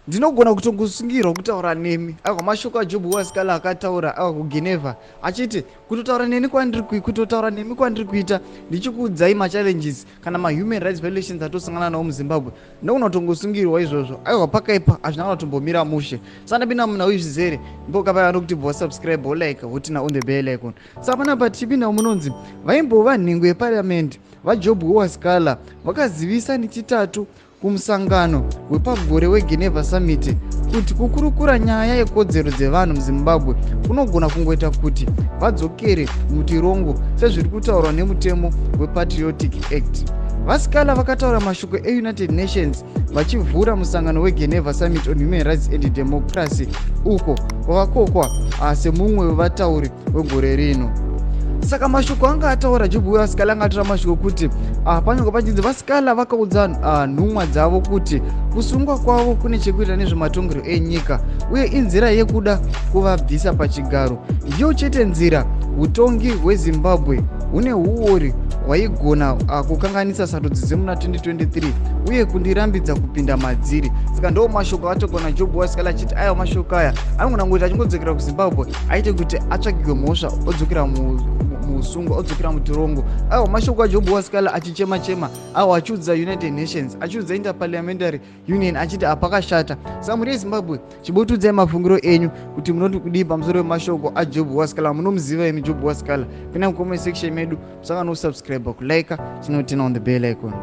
Ndinogona kutongosungirwa kutaura nemi. Aiwa, mashoko aJob Wasikala akataura aiwa kuGeneva achiti kutotaura neni kwandiri kutotaura nemi kwandiri kuita ndichikuudzai machallenges kana mahuman rights violations atosangana nawo muZimbabwe, ndogona kutongosungirwa izvozvo. Aiwa, pakaipa, hazvina kana kutombomira mushe. Sandapinda munhau izvizere mbokapaya nokuti bva wasubscribe, wolike, woturn on the bell icon. Saka panapa tichipinda munonzi vaimbova nhengo yeparamende vaJob Wasikala vakazivisa neChitatu kumusangano wepagore weGeneva Summit kuti kukurukura nyaya yekodzero dzevanhu muZimbabwe kunogona kungoita kuti vadzokere mutirongo sezviri kutaurwa nemutemo wePatriotic Act. VaSikala vakataura mashoko eUnited Nations vachivhura musangano weGeneva Summit on Human Rights and Democracy, uko kwavakokwa semumwe wevatauri wegore rino. Saka mashoko anga ataura Job Wasikala anga ataura mashoko kuti panyange pachinzi VaSikala vakaudza nhumwa dzavo kuti kusungwa kwavo kune chekuita nezvematongero enyika uye inzira yekuda kuvabvisa pachigaro. Ndiyo chete nzira. Utongi hweZimbabwe hune huori hwaigona kukanganisa sarudzo dzemuna 2023 uye kundirambidza kupinda madziri. Saka ndo mashoko atogona Job Wasikala achiti aiwa, mashoko aya anogona kungoita achingodzokera kuZimbabwe aite kuti atsvagirwe mhosva, odzokera muusungwa, odzokera mutirongo. Aiwa, mashoko aJob Wasikala achichema chema, aiwa, achiudza United Nations, achiudza Interparliamentary Union achiti apakashata. Saka muri yeZimbabwe, chibotudzai mafungiro enyu kuti munoti kudii pamusoro pemashoko aJob Wasikala. Munomuziva imi Job Wasikala? Pinda mucomment section medu, musangano kusubscribe, kulike, chinoturn on the bell icon.